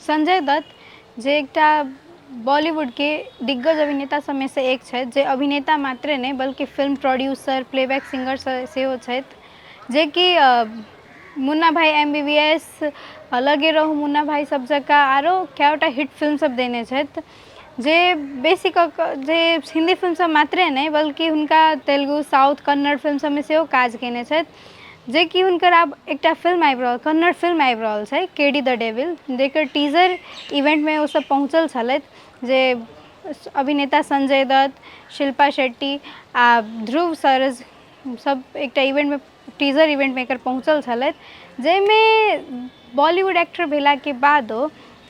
संजय दत्त जे एकटा बॉलीवुडके दिग्गज अभिनेता सभमे सँ एक छथि, जे अभिनेता मात्रे नहि बल्कि फिल्म प्रोड्यूसर, प्लेबैक सिंगर सेहो छथि, जेकि मुन्ना भाई MBBS, लगे रहू मुन्ना भाई सब जकाँ आरो कएटा हिट फिल्म सब देने छथि, जे बेसी कऽ कऽ जे हिन्दी फिल्म सब मात्रे नहि बल्कि हुनका तेलुगु, साउथ, कन्नड़ फिल्म सबमे सेहो काज कयने छथि, जेकि हुनकर आब एकटा फिल्म आबि रहल, कन्नड़ फिल्म आबि रहल छै के डी द डेविल, जकर टीजर इवेंटमे ओसब पहुँचल छलथि, जे अभिनेता संजय दत्त, शिल्पा शेट्टी आ ध्रुव सरज सब एकटा इवेंटमे, टीजर इवेंटमे एकर पहुँचल छलथि, जाहिमे बॉलीवुड एक्टर भेलाके बादो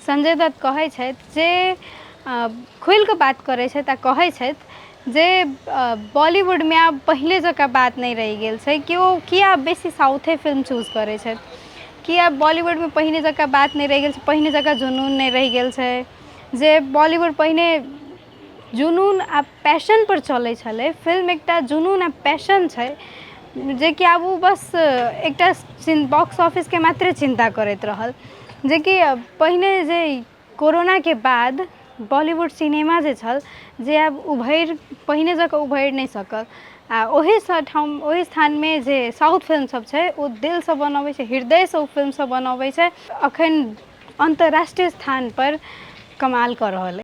संजय दत्त कहै छथि जे खुलिकऽ बात करै छथि आ कहै छथि जे बॉलीवुडमे आब पहिले जकाँ बात नहि रहि गेल छै, कि ओ किया बेसी साउथे फिल्म चूज करै छथि, कि आब बॉलीवुडमे पहिने जकाँ बात नहि रहि गेल छै, पहिने जकाँ जुनून नहि रहि गेल छै। जे बॉलीवुड पहिने जुनून आ पैशनपर चलै छलै, फिल्म एकटा जुनून आ पैशन छै, जेकि आब ओ बस एकटा बॉक्स ऑफिसके मात्रे चिन्ता करैत रहल। जेकि पहिने जे कोरोनाके बाद बॉलीवुड सिनेमा जे छल, जे आब उभरि पहिने जकाँ उभरि नहि सकल, आ ओहिसँ ठाम ओहि स्थानमे जे साउथ फिल्म सब छै ओ दिलसँ बनबै छै, हृदयसँ ओ फिल्म सब बनबै छै, अखन अन्तर्राष्ट्रीय स्थानपर कमाल कऽ रहल अइ।